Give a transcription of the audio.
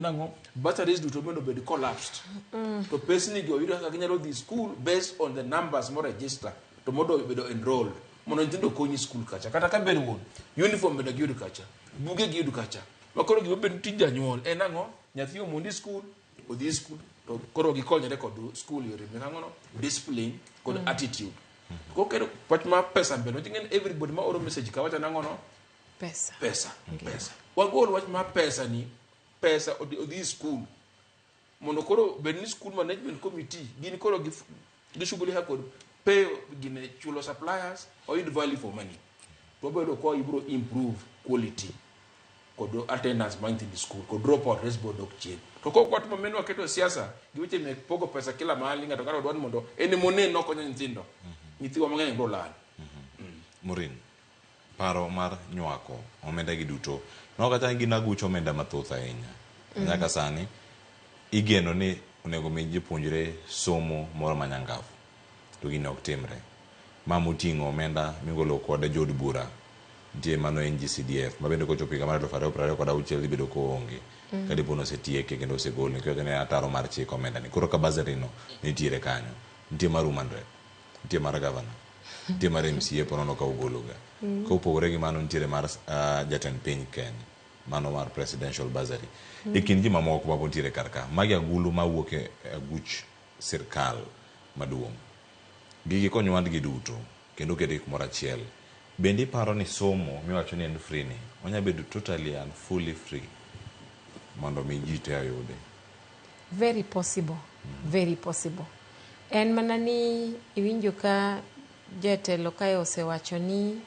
Nang'o? Bursaries duto mondo obed collapsed. To pesni gi oyud kaka ginyalo dhi school based on the numbers mo register to mondo obedo enrolled mondo nyithindo okonyi school kacha. Kata ka ber wuon, uniform bende giyud kacha, buge giyud kacha. Ma koro gima bedo tij janyuol en ang'o? Nyathi omondi school, odhi school to koro gikonyre kod school yore mek ang'o no? Discipline kod attitude. Kokero wach mar pesa mbele, wach ng'eni everybody ma oro message ka wacho nang'o no? Pesa. Pesa, pesa. Wagol wach mar pesa ni pesa odhi odhi school mondo koro bed ni school management committee gin koro gi gishughulika kod pay gine chulo suppliers oyud value for money to wabedo kwa ibro improve quality kod attendance mar nyithind school kod drop out rates biro dok chien. To kok watimo meno waketo siasa gi weche mek pogo pesa kila mahali, ng'ato kata dwaro ni mondo en emonen nokonyo nyithindo, nyithiwa mang'eny biro lal. Maureen, paro mar nywako omenda gi duto no kata gin aguch omenda mathoth ahinya. Nyaka sani igeno ni onego mi jopuonjre somo moro manyangafu to gini ok timre. Ma moting'o omenda migolo kod jood bura nitie mano NGCDF ma bende kochopo higa mar 2026 dhi bedo koonge ka dipo ni osetieke kendo osegol nikech ne ataro mar chik omenda ni. Koro ka bursary no nitiere kanyo, nitie mar woman rep, nitie mar governor, nitie mar MCA ponono ka ugologa. Kopogore gi mano nitiere mar jatend piny Kenya, mano mar presidential bursary. E kind ji mamoko ma nitiere kar ka, magi agulu mawuok e aguch sirkal maduong'. Gigi konywandgi duto kendo oketgi kumoro achiel, bende iparo ni somo miwacho ni en free ni onya bedo totally and fully free mondo mi ji te oyude? Very possible, very possible. En mana ni iwinjo ka jatelo kae osewacho ni